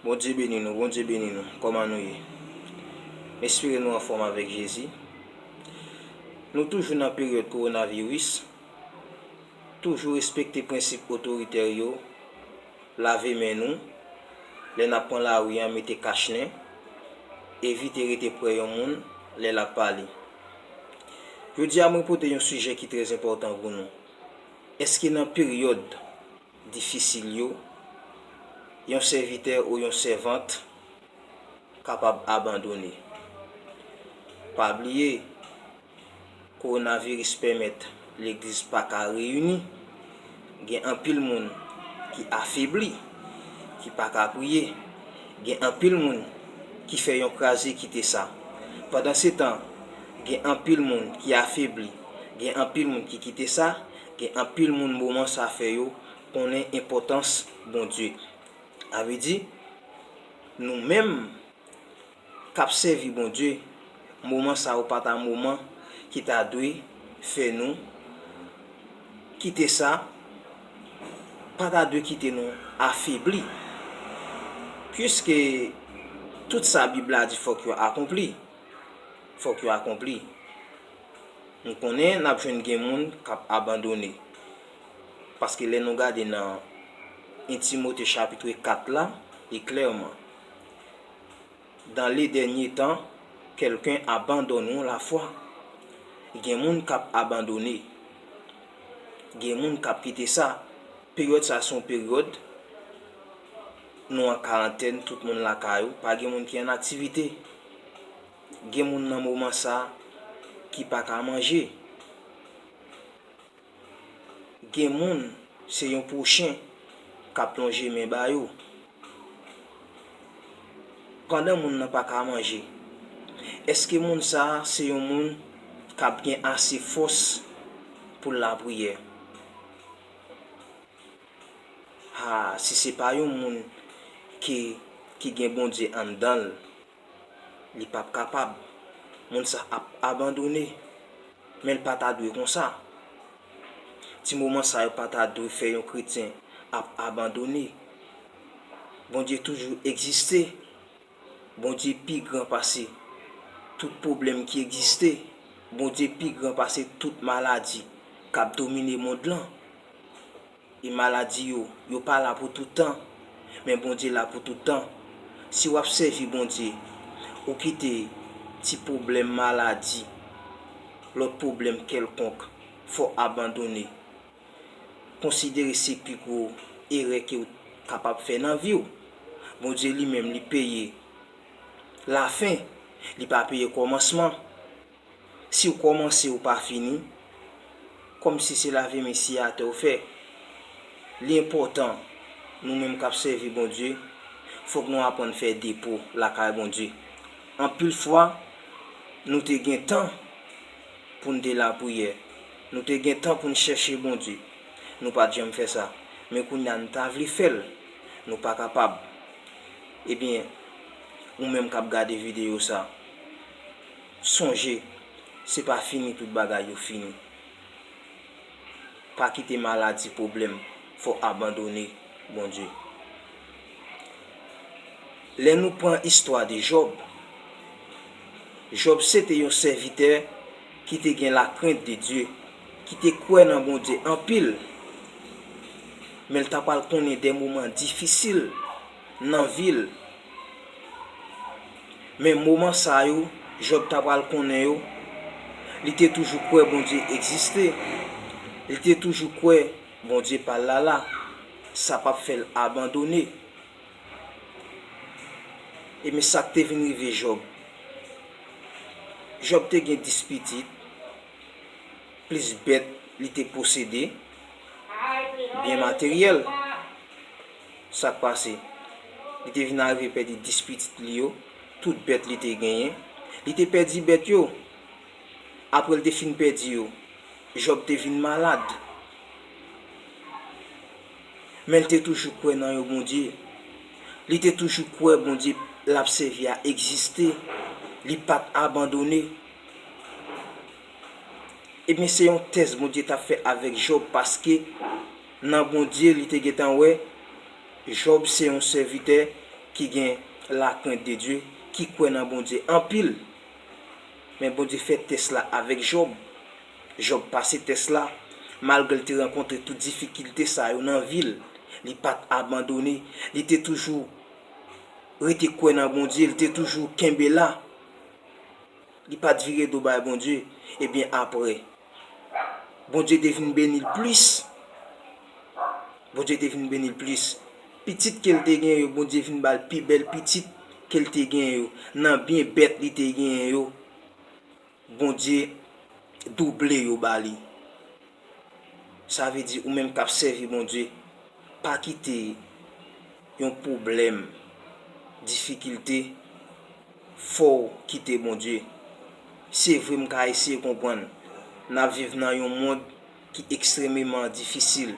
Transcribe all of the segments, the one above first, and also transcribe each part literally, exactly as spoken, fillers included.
Bondye beni nou, Bondye beni nou. Kòman nou ye? M espere nou anfòm avèk Jezi. Nou toujou nan peryòd kowonaviris. Toujou respekte prensip otoritè yo. Lave men nou. Lè n ap pran lari a, mete kach nen. Evite rete prè yon moun lè l ap pale. Jodi a, mwen pote yon sijè ki trè enpòtan pou nou. Èske nan peryòd difisil yo, yon sèvitè ou yon sèvant kapab abandone? Pa bliye, kowonaviris pèmèt legliz pa ka reyini. Gen anpil moun ki afebli, ki pa ka priye. Gen anpil moun ki fè yon kraze kite sa. Pandansetan, gen anpil moun ki afebli, gen anpil moun ki kite sa, gen anpil moun moman sa fè yo konnen enpòtans Bondye. Sa vle di, nou menm k ap sèvi Bondye, moman sa yo pa ta moman ki ta dwe fè nou kite sa, pa ta dwe kite nou afebli. Piske tout sa Bib la di fòk yo akonpli, fòk yo akonpli. Nou konnen n ap jwenn gen moun k ap abandone. Paske lè nou gade nan en Timote chapit kat la, li klèman, dans les derniers temps, quelqu'un abandonneront la foi. Gen moun k ap abandone. Gen moun k ap kite sa. Peryòd sa se yon peryòd nou an karantèn, tout moun lakay ou, pa gen moun ki an aktivite. Gen moun nan moman sa ki pa ka manje. Gen moun, se yon pwochen k ap lonje men ba yo. Pandan moun nan pa ka manje, èske moun sa a se yon moun k ap gen ase fòs pou l lapriyè? Ha, si se pa yon moun ki, ki gen Bondye anndan l, li p ap kapab. Moun sa ap abandone. Men l pa ta dwe konsa. Ti moman sa yo pa ta dwe fè yon kretyen ap abandone. Bondye toujou egziste. Bondye pi gran pase tout pwoblèm ki egziste. Bondye pi gran pase tout maladi k ap domine mond lan. E maladi yo, yo pa la pou tout tan, men Bondye la pou tout tan. Si w ap sèvi Bondye, ou kite ti pwoblèm maladi, lòt pwoblèm kèlkonk, fò w abandone. Konsidere se pi gwo erè ke w kapab fè nan vi w. Bondye li menm, li peye lafen, li pa peye kòmansman. Si w kòmanse, ou pa fini, kòmsi se lave men siye atè w fè. Li enpòtan, nou menm k ap sèvi Bondye, fòk nou aprann fè depo lakay Bondye. Anpil fwa, nou te gen tan pou n te lapriyè. Nou te gen tan pou n chèche Bondye. Nou pa t janm fè sa. Men kounye a, n ta vle fè l, nou pa kapab. Ebyen, ou menm k ap gade videyo sa, sonje, se pa fini tout bagay yo fini. Pa kite maladi, pwoblèm, fè w abandone Bondye. Lè nou pran istwa de Jòb, Jòb se te yon sèvitè ki te gen lakrent de Dye, ki te kwè nan Bondye anpil, men l ta pral konnen de moman difisil nan vi l. Men moman sa yo, Jòb ta pral konnen yo, li te toujou kwè Bondye egziste. Li te toujou kwè Bondye pa l la la. Sa p ap fè l abandone. E men sa k te vin rive Jòb. Jòb te gen dis pitit, plis bèt li te posede, byen materyèl. Sa k pase? Li te vin arive pèdi dis pitit li yo, tout bèt li te genyen. Li te pèdi bèt yo. Apre l te fin pèdi yo, Jòb te vin malad. Men l te toujou kwè nan yon Bondye. Li te toujou kwè Bondye l ap sèvi a egziste. Li pa t abandone. Ebyen, se yon tès Bondye t ap fè avèk Jòb, paske nan Bondye li te gentan wè Jòb se yon sèvitè ki gen lakrent de Dye, ki kwè nan Bondye anpil. Men Bondye fè tès la avèk Jòb. Jòb pase tès la, malgre l te rankontre tout difikilte sa yo nan vi l, li pa t abandone, li te toujou rete kwè nan Bondye, li te toujou kenbe la. Li pa t vire do bay Bondye. Ebyen, apre, Bondye te vin beni l plis. Bondye te vin beni l plis. Pitit ke l te gen yo, Bondye vin ba l pi bèl pitit ke l te gen yo. Nan byen bèt li te gen yo, Bondye double yo ba li. Sa vle di, ou menm k ap sèvi Bondye, pa kite yon pwoblèm, difikilte, fè w kite Bondye. Se vre, m ka eseye konprann, n ap viv nan yon mond ki ekstrememan difisil,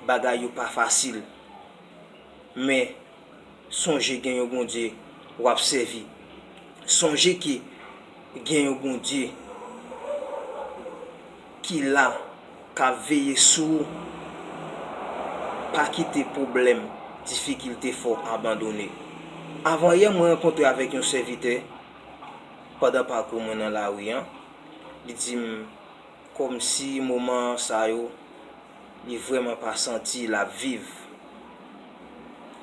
bagay yo pa fasil. Men, sonje gen yon Bondye w ap sèvi. Sonje ke gen yon Bondye ki la, k ap veye sou ou. Pa kite pwoblèm, difikilte fè w abandone. Avan yè, mwen rankontre avèk yon sèvitè pandan pakou mwen nan lari an. Li di m, kòmsi moman sa yo, li vrèman pa santi l ap viv.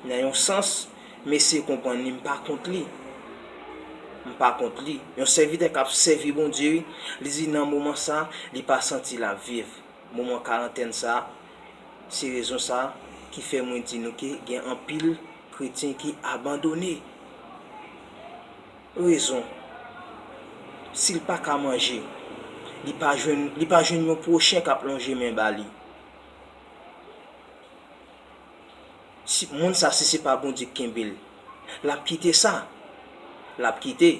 Nan yon sans, m eseye konprann li, m pa kont li. M pa kont li. Yon sèvitè k ap sèvi Bondye, wi, li di nan moman sa, li pa santi l ap viv. Moman karantèn sa, se rezon sa ki fè mwen di nou ke gen anpil kretyen ki abandone. Rezon, si l pa ka manje, li pa jwenn, li pa jwenn yon pwochen k ap lonje men ba li. Si, moun sa, si se pa Bondye k kenbe l, l ap kite sa. L ap kite.